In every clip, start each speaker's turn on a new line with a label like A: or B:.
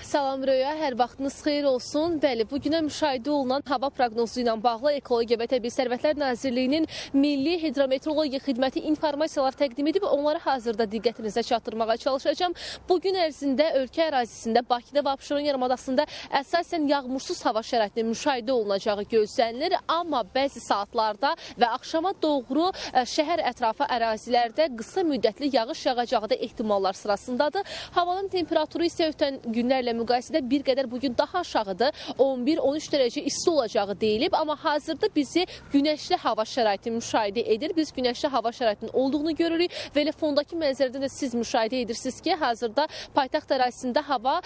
A: Salam Röya, hər vaxtınız xeyir olsun. Bəli, bugünə müşahidə olunan hava proqnozu ilə bağlı Ekologiya və Təbii Sərvətlər Nazirliyinin Milli Hidrometeorologiya Xidməti informasiyalar təqdim edib, onları hazırda diqqətinizə çatdırmağa çalışacağam. Bugün ərzində ölkə ərazisində, Bakıda və Abşeron yarımadasında əsasən yağmursuz hava şəraitinin müşahidə olunacağı gözlənilir. Amma bəzi saatlarda və axşama doğru şəhər ətrafı ərazilərdə qısa müddətli yağış yağacağı da ehtimallar sırasındadır. Havanın temperaturu isə ötən günlərlə müqayisədə bir qədər bugün daha aşağıdır. 11-13 dərəcə isti olacağı deyilib, amma hazırda bizi günəşli hava şəraiti müşahidə edir. Biz günəşli hava şəraitinin olduğunu görürük və elə fondakı mənzərədə də siz müşahidə edirsiniz ki, hazırda paytaxt ərazisində hava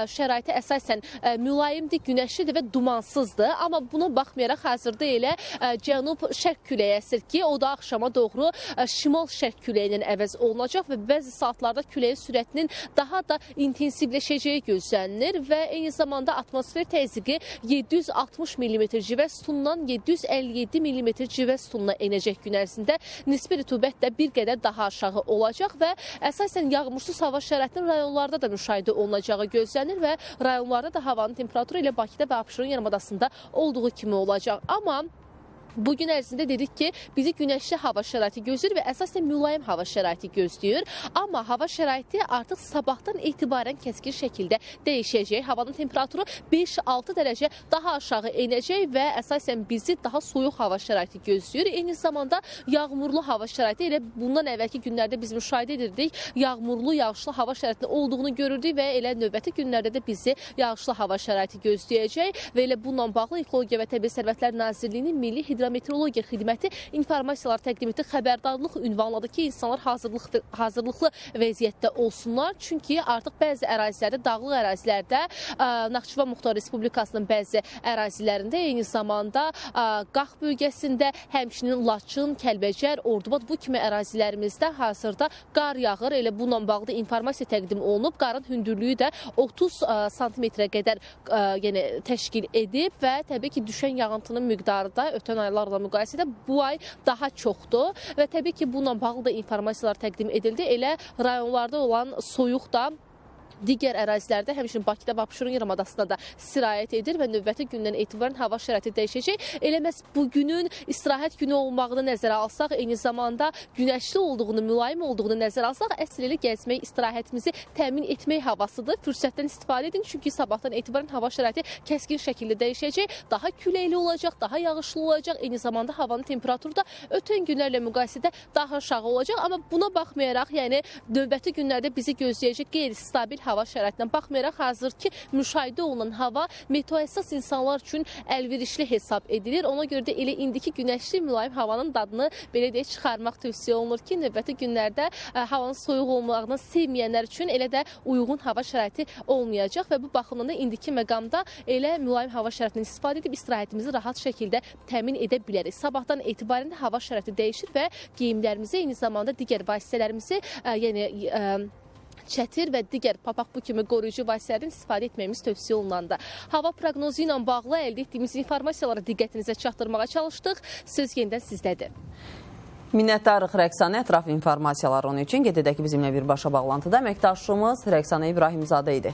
A: şəraiti əsasən mülayimdir, günəşlidir və dumansızdır. Amma buna baxmayaraq hazırda elə cənub-şərq küləyi əsir ki, o da axşama doğru şimal-şərq küləyi ilə əvəz olunacaq və bəzi saatlarda küləyin sürətinin daha da intensivləşəcəyi gözlənilir və eyni zamanda atmosfer təzyiqi 760 mm civə sütunundan 757 mm civə sütununa enəcək gün ərzində. Nisbi rütubət də bir qədər daha aşağı olacaq və əsasən yağmursuz hava şəraitinin rayonlarda da müşahidə olunacağı gözlənilir və rayonlarda da havanın temperaturu ilə Bakıda və Abşeron yarımadasında olduğu kimi olacaq. Amma bugün ərzində dedik ki, bizi günəşli hava şəraiti gözləyir və əsasən mülayim hava şəraiti gözləyir. Amma hava şəraiti artıq sabahdan etibarən kəskin şəkildə dəyişəcək. Havanın temperaturu 5-6 dərəcə daha aşağı enəcək və əsasən bizi daha soyuq hava şəraiti gözləyir. Eyni zamanda yağmurlu hava şəraiti elə bundan əvvəlki günlərdə biz müşahidə edirdik. Yağmurlu, yağışlı hava şəraitinin olduğunu görürdük və elə növbəti günlərdə də bizi yağışlı hava şəraiti gözləyəcək və elə bununla bağlı Ekologiya və Təbii Sərvətlər Nazirliyinin Milli Hidrometeorologiya Xidməti informasiyalar təqdim etdi, xəbərdarlıq ünvanladı ki, insanlar hazırlıqlı vəziyyətdə olsunlar. Çünki artıq bəzi ərazilərdə, dağlıq ərazilərdə, Naxçıvan Muxtar Respublikasının bəzi ərazilərində, eyni zamanda Qax bölgəsində, həmçinin Laçın, Kəlbəcər, Ordubad bu kimi ərazilərimizdə hazırda qar yağır. Elə bununla bağlı informasiya təqdim olunub. Qarın hündürlüyü də 30 santimetrə qədər yəni, təşkil edib və təbii ki, düşən yağıntının miqdarı da ötən aylarla müqayisədə bu ay daha çoxdur və təbii ki, bununla bağlı da informasiyalar təqdim edildi. Elə rayonlarda olan soyuq da digər ərazilərdə, həmçinin Bakıda və Abşeron yarımadasında da sirayət edir və növbəti gündən etibarən hava şəraiti dəyişəcək. Elə məhz bugünün istirahət günü olmağını nəzərə alsaq, eyni zamanda günəşli olduğunu, mülayim olduğunu nəzərə alsaq, əsl elə gəzmək, istirahətimizi təmin etmək havasıdır. Fürsətdən istifadə edin, çünki sabahdan etibarən hava şəraiti kəskin şəkildə dəyişəcək. Daha küləkli olacaq, daha yağışlı olacaq. Eyni zamanda havanın temperaturu da ötən günlərlə müqayisədə daha aşağı olacaq. Amma buna baxmayaraq, yəni növbəti günlərdə bizi gözləyəcək qeyri-stabil hava şəraitinə baxmayaraq, hazır ki, müşahidə olunan hava meteohəssas insanlar üçün əlverişli hesab edilir. Ona görə də elə indiki günəşli mülayim havanın dadını belə deyək çıxarmaq tövsiyə olunur ki, növbəti günlərdə havanın soyuq olmağını sevməyənlər üçün elə də uyğun hava şəraiti olmayacaq və bu baxımdan da indiki məqamda elə mülayim hava şəraitindən istifadə edib istirahətimizi rahat şəkildə təmin edə bilərik. Sabahdan etibarən də hava şəraiti dəyişir və geyimlərimizi, eyni zamanda digər vasitələrimizi, yəni çətir və digər papaq bu kimi qoruyucu vasitələrdən istifadə etməyimiz tövsiyə olunanda. Hava proqnozu ilə bağlı əldə etdiyimiz informasiyaları diqqətinizə çatdırmağa çalışdıq. Söz yenidən sizdədir.
B: Minnətdarıq Rəqsanə, ətraflı informasiyalar onun üçün. Qeyd edək ki, bizimlə birbaşa bağlantıda əməkdaşımız Rəqsanə İbrahimzadə idi.